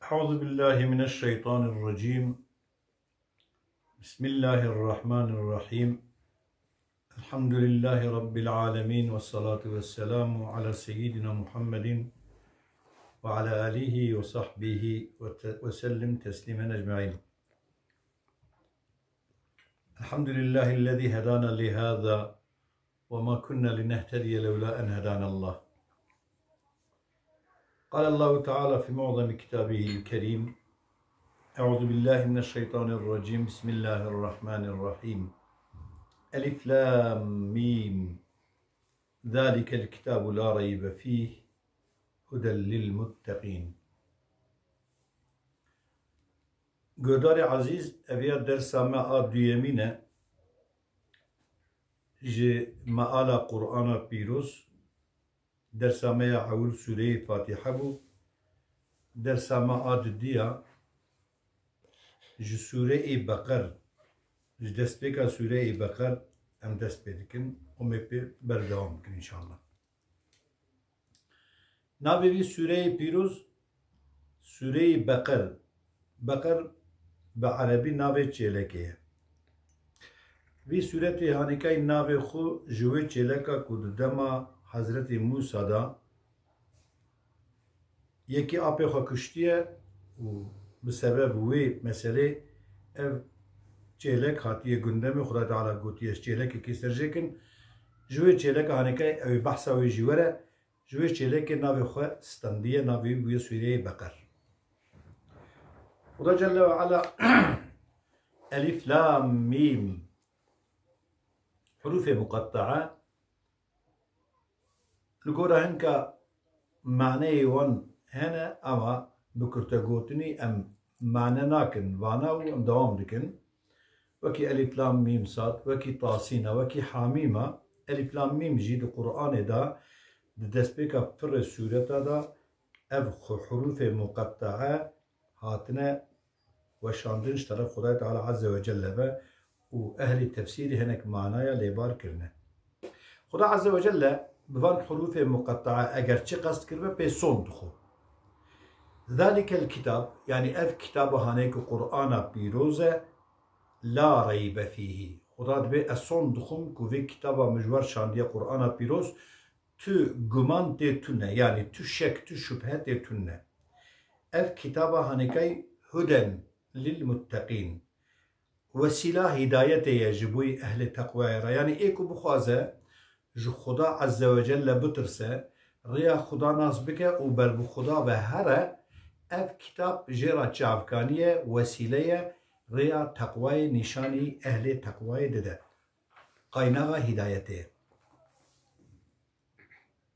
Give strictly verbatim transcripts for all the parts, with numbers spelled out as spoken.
أعوذ بالله من الشيطان الرجيم. بسم الله الرحمن الرحيم. الحمد لله رب العالمين، والصلاة والسلام على سيدنا محمد وعلى آله وصحبه وت-، وسلم تسليما أجمعين. الحمد لله الذي هدانا لهذا وما كنا لنهتدي لولا أن هدانا الله. قال الله تعالى في معظم كتابه الكريم: أعوذ بالله من الشيطان الرجيم. بسم الله الرحمن الرحيم. ألف لام ميم. ذلك الكتاب لا ريب فيه هدى للمتقين. Guhdarê ezîz, ev ya dersa me a duyemîn e. Ji meala Qur'ana Pîroz, dersa me ya ewil sûreyê Fatîhe bû. Dersa me a didiya ji sûreyê Beqer, ji destpêka sûreyê Beqer em dest pê dikin û me pê berdewam bikin înşallah. Navê vî sûreyê pîroz, sûreyê Beqer. Beqer bi erebî navê çêlekê ye. Vî sûretê hanîkayî navê xwe ji wê çêleka ku di dema Hezretê Mûsa de yekî apê xwe kuştiye û bi sebeb wê meselê ev çêlek hatiye gundemê, Xuda Teala gotiye, "Çêlekekê serjêkin." Ji wê çêleka hanîkayî ew ê behsa wê jî were, ji wê çêlekê navê xwe standiye, navê wî bûye sûreyê Beqer. Xuda Celle ve Ala Elîf Lam Mîm hurûfê muqettae, li gora hinka maneyê wan hene, ama bi kurtegotinî em mane nakin vana û em dewam dikin. Wekî Elîf Lam Mîm Sad, wekî Tasîna, wekî Hamîma. Elîf Lam Mîm jî di Qur'anê de di destpêka pirê sûreta de ev xu-, hurûfê muqettae hatine weşandin ji teref Xwedayê Teala Azze ve Celle ve û ehlê tefsîrî hinek manaya lêbar kirine. Xuda Azze ve Celle bi van hurûfê muqettae eger çi qest kiribe, pê sond dixwe. Zalikel kitab, yanî ev kitaba hanê ku Qur'ana pîroz e, la reybe fîhî. Xuda dibê ez sond dixwim ku vê kitaba min ji we şandiye Qur'ana pîroz, tu guman tê tune, yanî tu şek, tu şubhe tê tune. Ev kitaba hanekay huden lil mutteqîn. Wesîla hîdayetê ye ji bo ehlê teqwayê re. Yanî ê ku bixwaze ji Xuda Azze ve Celle bitirse, rêya Xuda nas bike û ber bi Xuda ve here, ev kitab jê re çavkanî ye, wesîle ye, rêya teqwayê, nîşanî ehlê teqwayê dide. Qaynaxa hîdayetê ye.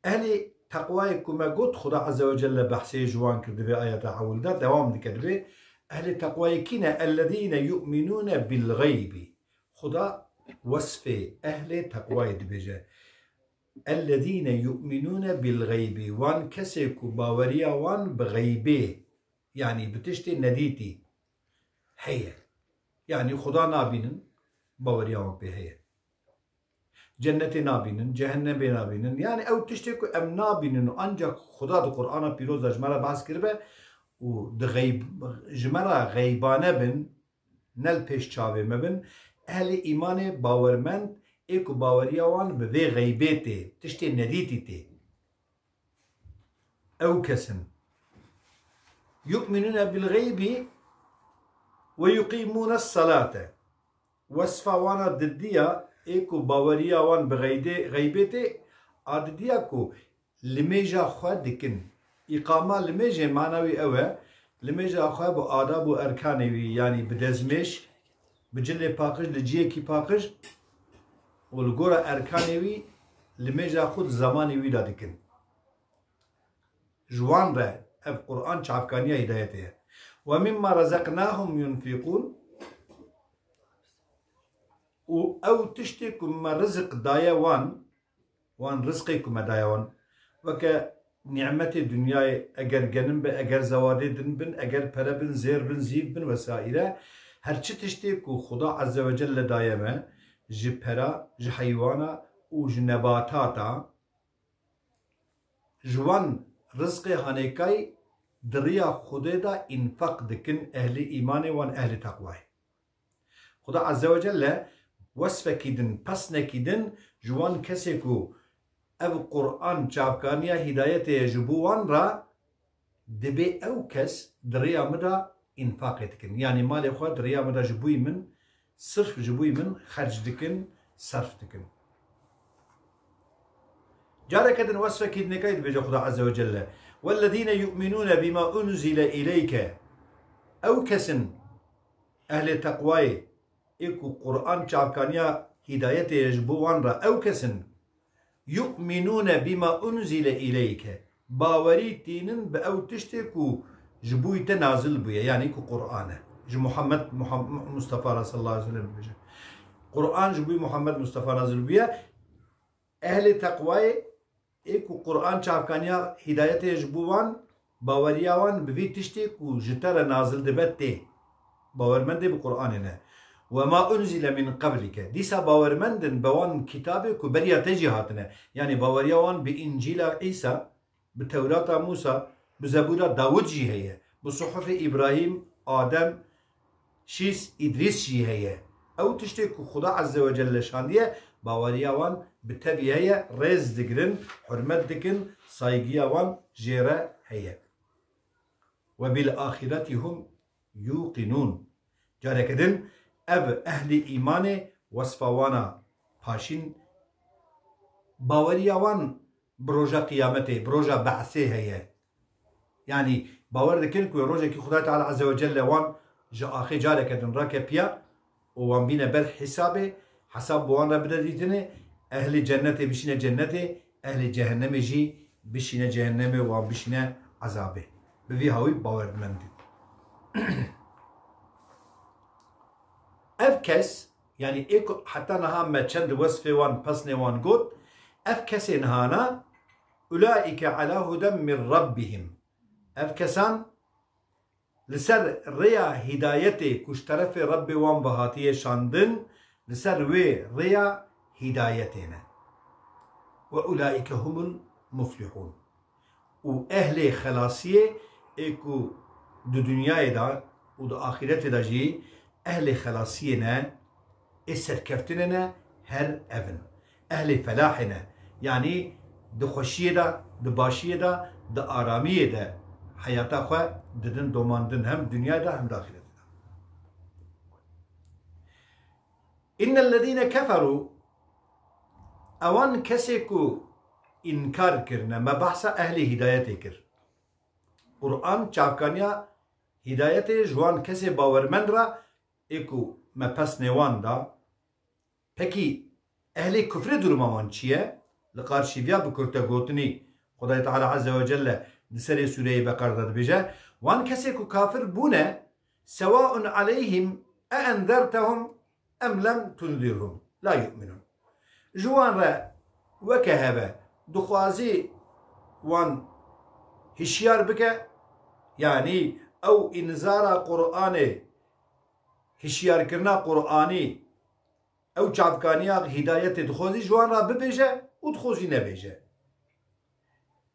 Ehlê teqwayê ku me got, Xuda Azze ve Celle behsê ji wan kir di vê ayeta ewil de, dewam dike dibê, ehlê teqwayê kî ne? Ellezîne yu'minûne bil xeybî. Xuda wesfê ehlê teqwayê dibêje. Ellezîne yu'minûne bil xeybî. Wan kesê ku baweriya wan bi xeybê, yanî bi tiştê nedîtî heye. Yanî Xuda nabînin, baweriya wan pê heye. Cennetê nabînin, cehennemê nabînin. Yanî ew tiştê ku em nabînin û ancak Xuda di Qur'ana pîroz de ji me re behs kiribe û di xeyb-, ji me re xeybane bin, ne li pêş çavê me bin. Ehlê îmanê bawermend ê ku baweriya wan bi vê xeybê tê, tiştê nedîtî tê. Ew kes in. Yu'minûne bil xeybî ve yuqîmûne selate. Wesfa wana didiya ê ku baweriya wan bi xeydê-, xeybê tê, a didiya ku limêja xwe dikin. Îqama limêjê mana wî ew e, limêja xwe bi adab û erkanê wî, yanî bi dezmêj, bi cilê paqij, li ciyekî paqij û li gora erkanê wî limêja xwe di zemanê wî de dikin. Ji wan re ev Qur'an çavkaniya hîdayetê ye. "Ve mimma rezeqnahum yunfikûn." Û ew tiştê ku me rizik daye wan, wan rizqê ku me daye wan, weke nîmetê dinyayê, eger genim be, eger zewadê din bin, eger pere bin, zêr bin, zîv bin vesaîre, her çi tiştê ku Xuda Azze ve Celle daye me, ji pera, ji heywana û ji nebatata, ji wan rizqê hanêkayî di riya Xwedê de înfaq dikin, ehlê îmanê wan, ehlê teqwayê. Xuda Azze ve Celle wesfekî din, pesnekî din ji wan kesê ku ev Quran çavkaniya hîdayetê ye ji bo wan re, dibê ew kes di rêya min de înfaqê dikin. Yanî malê xwe di rêya min de ji boyî min, sirf ji boyî min xerc dikin, serf dikin. Careke din wesfekî dinêkayî dibêje Xuda Azze ve Celle: "Wellezîne yu'minûne bîma unzile ileyke." Ew kesin ehlê teqwayê, ê ku Quran çavkaniya hîdayetê ye ji bo wan re, ew kesin, "yu'minûne bîma unzile ileyke", bawerî tînin bi ew tiştê ku ji bo te nazil bûye, yanî ku Quran e. Ji Muhammed, Muham-, Mustafa re sallallahu aleyhi ve sellem dibêje. Quran ji bo Muhammed Mustafa nazil bûye. Ehlê teqwayê, ê ku Quran çavkaniya hîdayetê ji bo wan, baweriya wan bi vî tiştê ku ji te re nazil dibe tê. Bawermendê bi Quranê ne. "Ve ma unzile min qablike." Dîsa bawermendin be wan kitabê ku beriya te jî hatine. Yanî baweriya wan bi Încîla Îsa, bi Tewrata Mûsa, bi Zebûra Dawud jî heye. Bi Suhufê Îbrahîm, Adem, Şîs, Îdrîs jî heye. Ew tiştê ku Xuda Azze ve Celle şandiye, baweriya wan bi tevî heye, rêz digirin, hurmet dikin, saygiya wan jê re heye. "Ve bil ahireti hum yuqinûn." Careke din ev ehlî îmanê wesfa wana paşîn baweriya wan bi roja qiyametê, bi roja behsê heye. Yanî bawer dikin ku rojekî Xuda Teala Azze ve Celle wan ji axê careke din rake piya û wan bîne ber hesabê, hesab bi wan re bide dîtinê, ehlê cennetê bişîne cennetê, ehlê cehennemê jî bişîne cehennemê, wan bişîne ezabê. Bi vî hawî bawermend in. Ev kes, yanî ê ku heta niha me çend wesfê wan, pesnê wan got, ev kesê nihana, "Ulaike ala huden min rabbihim." Ev kesan li ser rêya hîdayetê ku ji terefê Rebbê wan ve hatiye şandin, li ser wê rêya hîdayetê ne. "Ve ulaike humul muflihun." Û ehlê xelasiyê, ê ku di dinyayê de û di axîretê de jî ehlê xelasiyê ne, ê serkeftinê ne, her ev in. Ehlê felahê ne. Yanî di xweşiyê de, di başiyê de, di aramiyê de heyata xwe didin domandin, hem dinyayê de hem di axîretê de. "Innellezîne keferû", ewan kesê ku înkar kirine, me behsa ehlê hîdayetê kir. Quran çavkaniya hîdayetê ji wan kesê bawermend re, ê ku me pesnê wan da. Pekî ehlê kufrê duruma wan çi ye? Li qarşî viya bi kurtegotinî Xwedayê Teala Azze ve Celle di serê Sûreyê Beqer de dibêje, wan kesê ku kafir bûne, "Sewaun aleyhim e enzertehum em lem tunzirhum la yu'minun." Ji wan re weke hebe, dixwazî wan hişyar bike, yanî ew înzara Qur'anê, hişyarkirina Qur'anî, ew çavkaniya hîdayetê dixwazî ji wan re bibêje û dixwazî nebêje.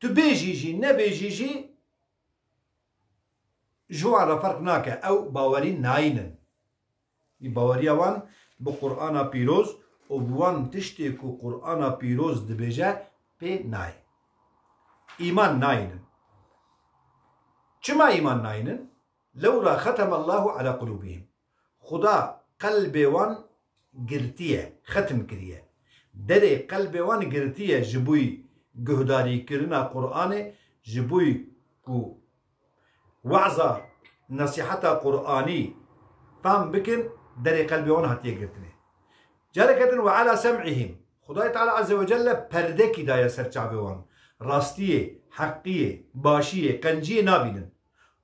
Tu bêjî jî, nebêjî jî, ji wan re ferq nake, ew bawerî nayînin. Baweriya wan bi Qur'ana pîroz û bi wan tiştê ku Qur'ana pîroz dibêje pê nayê. Îman nayînin. Çima îman nayînin? "Lewla xetemallahu ala qulubihim." Xuda qelbê wan girtiye, xetim kiriye. Derê qelbê wan girtiye ji bo guhdarîkirina Qur'anê, ji bo ku we'za, nesîheta Qur'anî fam bikin, derê qelbê wan hatiye girtinê. Careke din, "Ve ala sem'ihim." Xudayê Teala Azze ve Celle perdekî daye ser çavê wan. Rastiyê, heqiyê, başiyê, qenciyê nabînin.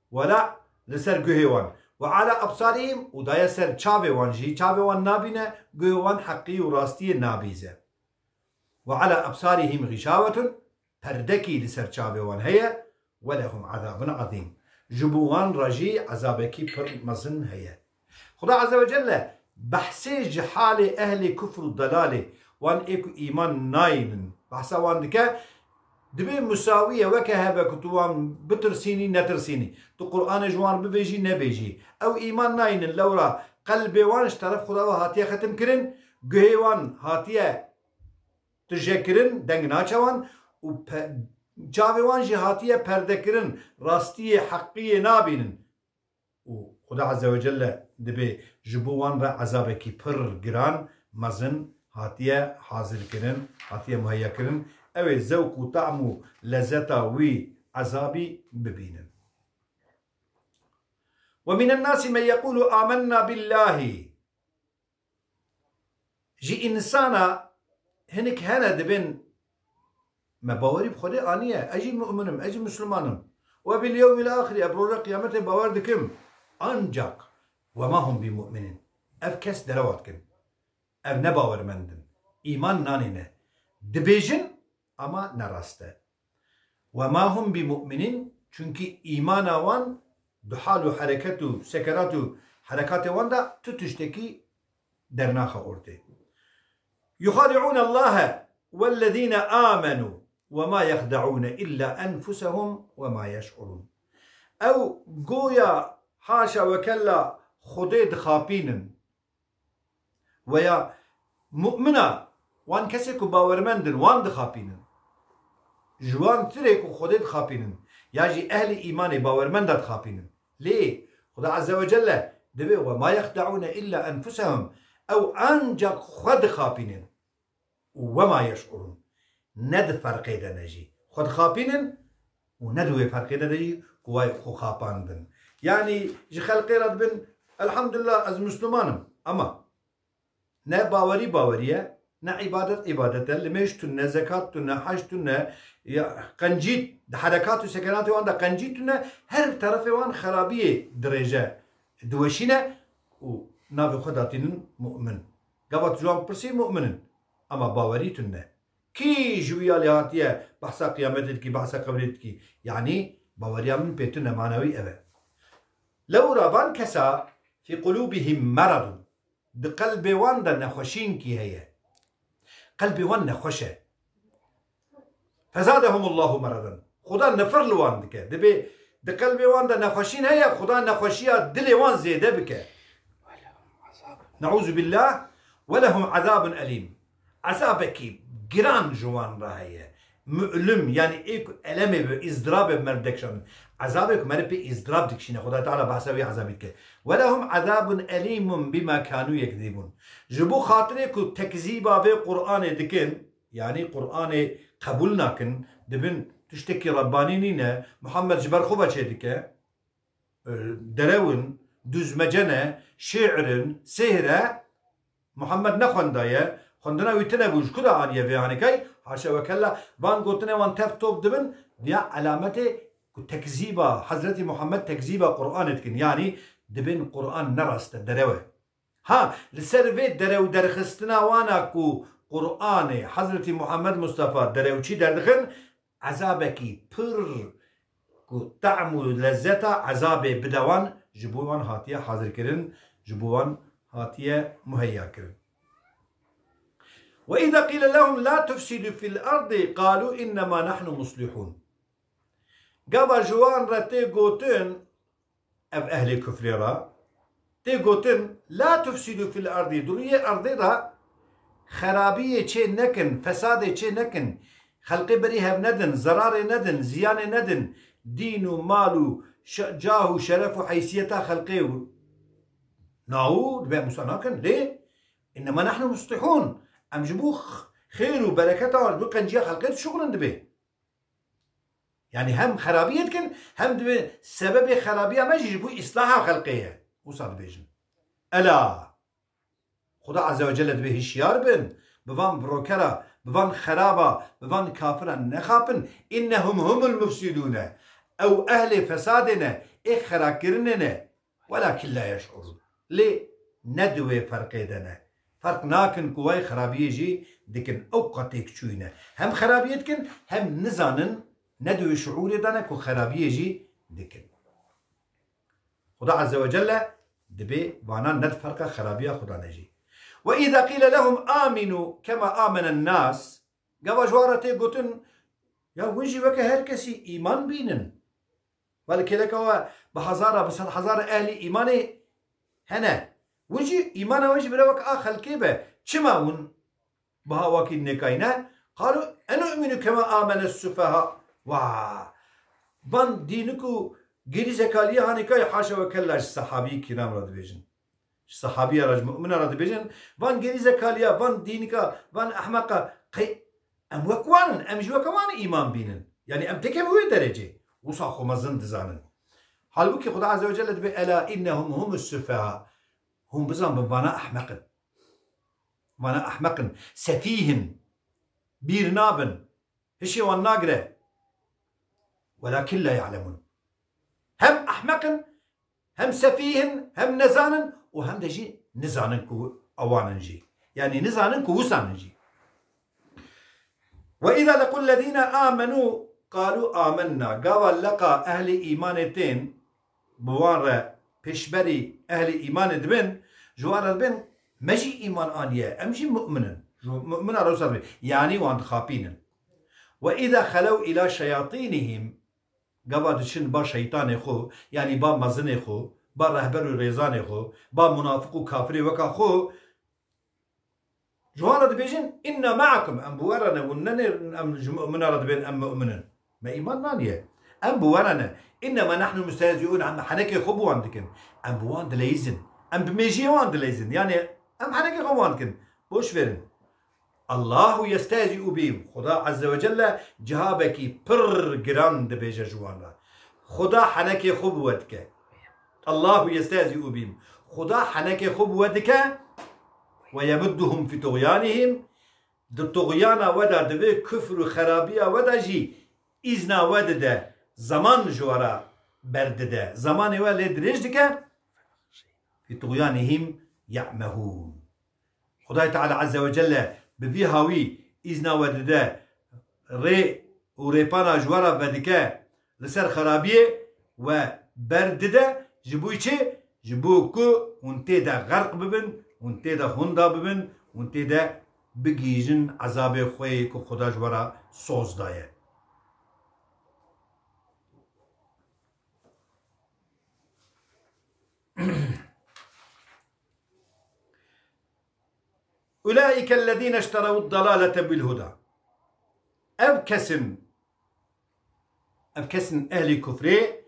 Wela li ser guhê wan. "Ve ala absarihim", û daye ser çavê wan jî, çavê wan nabîne, guhê wan heqî û rastiyê nabîze. "Ve ala absarihim gîşawetun", perdekî li ser çavê wan heye, "ve lehum azabun azîm", ji bo wan re jî ezabekî pir mezin heye. Xuda Azze ve Celle behsê ji halê ehlê kufr û delalê, wan ê ku îman nayînin, behsa wan dike, Dibê musawî ye, weke heve ku tu wan bitirsînî, netirsînî. Tu Qur'anê ji wan bibêjî, nebêjî. Ew îman nayînin, lewra qelbê wan ji teref Xuda ve hatiye xetim kirin, guhê wan hatiye tije kirin, deng naçe wan û pe-, çavê wan jî hatiye perde kirin, rastiyê heqiyê nabînin. Û Xuda Azze ve Celle dibê ji bo wan re ezabekî pir giran, mezin hatiye hazir kirin, hatiye muheyya kirin. Ew ê zewq û tam û lezeta wî ezabî bibînin. Ve minen nasi men yekulu amenna billahi. Ji însana hinik hene dibên me bawerî bi Xwedê aniye, ez jî mu'min im, ez jî Misliman im. Ve bil yewmil axirî, ez bi roja qiyametê bawer dikim. Ancak ve ma hum bi mu'minin. Ev kes derewa dikin. Ev ne bawermend in. Îman nanîne. Dibêjin, ama ne rast e. Ve ma hum bi mu'minin, çunkî îmana wan di hal û hereket û sekerat û herekatê wan de tu tiştekî dernaxe ortê. Yuxadi'ûne Allahe wellezîne âmenû ve ma yexde'ûne illa enfusehum ve ma yeş'urûn. Ew goya haşa ve kella Xwedê dixapînin. Veya mu'mina, wan kesê ku bawermend in, wan dixapînin. Ji wan tirê ku Xwedê dixapînin, ya jî ehlî îmanê bawermenda dixapînin. Lê Xuda Azze ve Celle dibê, "Ve ma yexde'ûne illa enfusehum." Ew ancak xwe dixapînin. Û "Ve ma yeş'urûn." Ne di ferqê de ne jî. Xwe dixapînin û ne di wê ferqê de de jî ku way xwe xapandin. Yanî ji xelqê re dibin, "Elhamdulillah, ez Misliman im." Ama ne bawerî bawerî ye, ne îbadet îbadet e, limêj tune, zekat tune, hec tune, ya qencî, di herekat û sekenatê wan de qencî tune, her terefê wan xerabiyê dirêje, diweşîne û navê xwe datînin mu'min. Gava tu ji wan pirsî mu'min in, ama bawerî tune. Kî ji wî alî hatiye behsa qiyametê dikî, behsa qebrê dikî? Yanî baweriya min pê tune, manawî ev e. Lewra van kesa fî qulûbihîm meredun. Di qelbê wan de nexweşînkî heye. Qelbê wan nexweş e. Fezadehumullahu meredan. Xuda nifir li wan dike. Dibê di qelbê wan de nexweşîn heye, Xuda nexweşiya dilê wan zêde bike. Neûzubillah. Ve lehum azabun elîm. Ezabekî giran ji wan re heye. Mu'lim, yanî ê ku elemê bi, îzdirabê bi meriv dekişandin. Ezabê ku meriv pê îzdirab dikişîne, Xuda Teala behsa wî ezabî dike. Ve lehum azabun elîmun bima kanu yekzibun. Ji bo xatirê ku tekzîba vê Qur'anê dikin, yanî Qur'anê qebûl nakin, dibin tiştekî Rebbanî nîne, Muhammed ji ber xwe ve çêdike, e, derew in, duzmece ne, şi'r in, sêhr e, Muhammed nexwendaye, xwendina wî tune bû, ji ku de aniye vê hanekay? Haşa ve kella, van gotinê wan tev top dibin, diya elametê ku tekzîba Hezretî Muhammed, tekzîba Qur'anê dikin. Yanî dibin Qur'an ne rast e, derew e. Ha, li ser vê derew derxistina wana ku Qur'anê Hezretî Muhammed Mustafa derewçî derdixin, ezabekî pir ku te'm û lezzeta ezabê bide wan, ji bo wan hatiye hazirkirin, ji bo wan hatiye muheyya kirin. Ve îza qîle lehum la tufsidû fil erdî qalû innema nahnu muslihûn. Gava ji wan re tê gotin, ev ehlê kufrê re, tê gotin, "La tufsidû fil erdî", di rûyê erdê de xerabiyê çê nekin, fesadê çê nekin, xelqê berî hev nedin, zerarê nedin, ziyanê nedin, dîn û mal û şe-, cah û şeref û heysiyeta xelqê û naw dibe Musa nakin, lê "Innema nahnu muslihûn", em ji bo x-, xêr û bereketa wan, ji bo qenciya xelqê dişuxulin dibê. Yanî hem xerabiyê dikin, hem dibê sebebê xerabiya me jî ji bo îslaha xelqê ye. Wisa dibêjin. Ela! Xuda Azze ve Celle dibê hişyar bin, bi van birokera, bi van xeraba, bi van kafira nexapin. "Innehum humul mufsidûne." Ew ehlê fesadê ne, ê xerakirinê ne. Welakin la yeş'urûn. Lê ne di wê ferqê de ne. Ferq nakin ku way xerabiyê jî dikin. Ew qatêk çûyî ne. Hem xerabiyê dikin, hem nizanin, ne di wê şuûrê de ne ku xerabiyê jî dikin. Xuda Azze ve Celle dibê vana ne di ferqa xerabiya Xuda ne jî. "Ve îza qîle lehum aminu kema amenen nas", gava ji wan re tê gotin, Ya hûn jî weke her kesî îman bînin. Belê kêleka we bi hezara, bi sed hezara ehlî îmanê hene. Hûn jî îmana we jî bire weke a xelkê be. Çima hûn biha wakî nêkayîne? Qalu enu'minu kema amene sufaha. Wa! Van dînik û gerîzekaliya hanî kay, haşa ve kella, ji sehabî kiram re dibêjin. Ji sehabiya re, ji mu'mina re dibêjin, van gerîzekaliya, van dînika, van ehmeqa, qey em wek wan in, em ji weke wan îman bînin. Yanî em têkevin wê derecê. Wisa xwe mezin dizanin. Halbûkî Xuda Azze ve Celle dibê, ela innehum humus sufaha. Hûn bizan bin, vana ehmeq in. Vana ehmeq in. Sefîh in. Bîr nabin. Hişê wan nagire. Welakin la ya'lemun. Hem ehmeq in, hem sefîh in, hem nezanin û hem de jî nizanin ku ewan in jî. Yanî nizanin ku wisan in jî. Ve îza lequl lezîne amenû qalû amennâ. Gava leqa ehlê îmanê tên, bi wan re pêşberî ehlê îmanê dibin, ji wan re dibin, me jî îman aniye, em jî mu'min in. Ji mu'mina re wisa dibin. Yanî wan dixapînin. Ve îza xelew îla şeyatînihîm, gava diçin ba şeytanê xwe, yanî ba mezinê xwe, ba rehber û rêzanê xwe, ba munafiq û kafirê weka xwe, ji wan re dibêjin, inna ma'akum, em bi we re ne, hûn nenêrin em ji mu'mina re dibên em mu'min in. Me îman naniye. Em bi we re ne. Innema nahnu mustehzi'ûn, em henekê xwe bi wan dikin. Em bi wan dileyizin. Em bi mêjiyê wan dileyizin. Yanî em henekê xwe bi wan dikin. Boş verin. Allahu yestehzi'u bihim. Xuda Azze ve Celle cihabekî pir giran dibêje ji wan re. Xuda henekê xwe bi we dike. Allahu yestehzi'u bihim. Xuda henekê xwe bi we dike. Ve yemudduhum fi tuğyanihim. Di tuğyana we de, di vê kufr û xerabiya we de jî îzna we dide. Zeman ji we re berdide. Zemanê we lê dirêj dike. Fi tuğyanihim ya'mehûn. Xwedayê Teala Azze ve Celle bi vî hawî îzna we dide, rê û rêpana ji we re vedike, li ser xerabiyê we berdide. Ji bo çi? Ji bo ku hûn tê de xerq bibin, hûn tê de hunda bibin, hûn tê de bigihîjin ezabê xwe yê ku Xuda ji we re soz daye. Ulaîkellezîne işterewu dalalete bil huda. Ev kesin, ev kesin ehlî kufrê,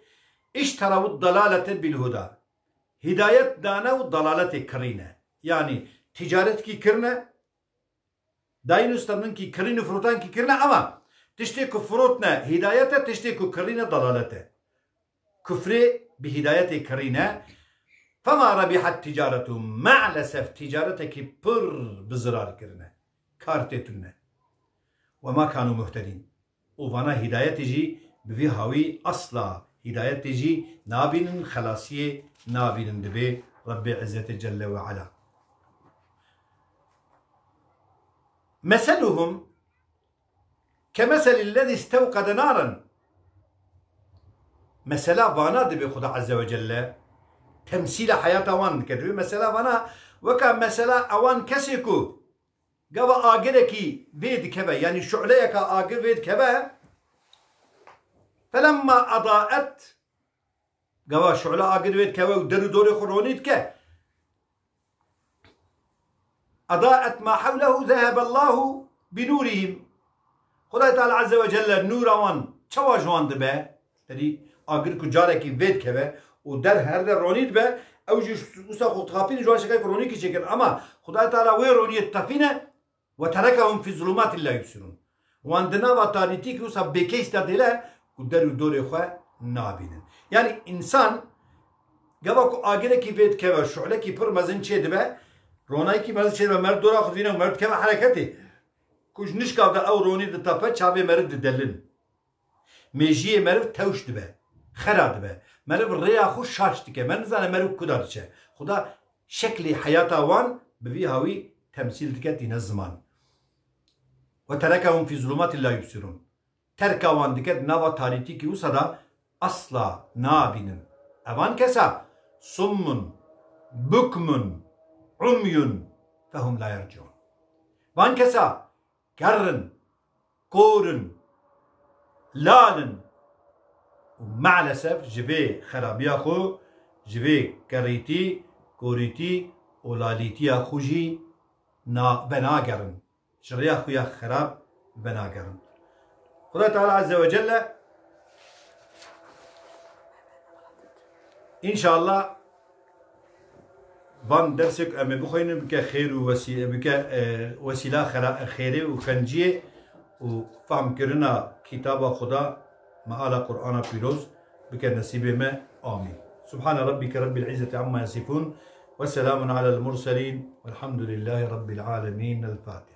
işterewu dalalete bil huda. Hidayet dane û dalaletê kirîne. Yanî ticaretkî kirine, dayîn û stendin kî kirîn û firotan kî kirine, ama tiştê ku firotne hidayet e, tiştê ku kirîne dalalet e. Kufrê bi hidayetê kirîne. Fema rebihat ticaretuhum. Maalesef ticaretekî pir bi zirar kirine. Kar tê tune. Ve ma kanu muhtedîn. Û vana hidayetê jî bi vî hawî asla hidayetê jî nabînin, xelasiyê nabînin, dibê Rebbê Izzetê Celle ve Ala. Meseluhum kemeselillezî stewqede naren. Mesela vana dibê Xuda Azze ve Celle temsîla heyata wan dike. Dibê mesela vana weka mesela ewan kesê ku gava agirekî vê dikeve, yanî şu'leyeka agir vê dikeve. Felemma adaet, gava şu'le agir vê dikeve û der û dorê xwe ronî dike. Adaet ma hewlehu zehebellahu binûrihim. Xwedayê Teala Azze ve Celle nûra wan çawa ji wan dibe? Tedî agir ku carekî vê dikeve û der her der ronî dibe, ew jî wisa xwe dixapînin, ji wan şekek ronîkî çêkin. Ama Xwedayê Teala wê roniyê ditefîne, ve terekehum fî zulûmatî la yubsirûn. Wan di nava tarîtîkî wisa bêkeys de dêle ku der û dorê xwe nabînin. Yanî însan gava ku agirekî vê dikeve, şu'lekî pir mezin çê dibe, ronayekî mezin çê dibe, meriv dora xwe dibîne û meriv dikeve hereketê. Ku ji nişka de ew ronî ditepe, çavê meriv didelin. Mêjiyê meriv tewş dibe, xera dibe. Meriv rêya xwe şaş dike. Meriv nizane meriv kuda diçe. Xuda şeklê heyata wan bi vî hawî temsîl dike, tîne ziman. Ve terekehum fî zulûmatî la yubsirûn. Terka wan dike di nava tarîtîkî wisa de asla nabînin. Evan kesa summun, bukmun, umyun fehum la yerciun. Van kesa ker in, kor in, lal in û mealesef ji vê xerabiya xwe, ji vê kerîtî, korîtî û lalîtiya xwe jî na-, venagerin. Ji rêya xwe ya xerab venagerin. Xuda Teala Azze ve Celle înşallah van dersek em ê bixwînin bike xêr û wesî-, bike, e, wesîla xera-, xêrê û xenciyê û fehmkirina kitaba Xuda, meala Qur'ana Pîroz bike nesîbê me. Amîn. Subhane Rabbike Rabbil İzzeti amma yasifun ve selamun alel murselin velhamdülillahi Rabbil alemin. El Fatiha.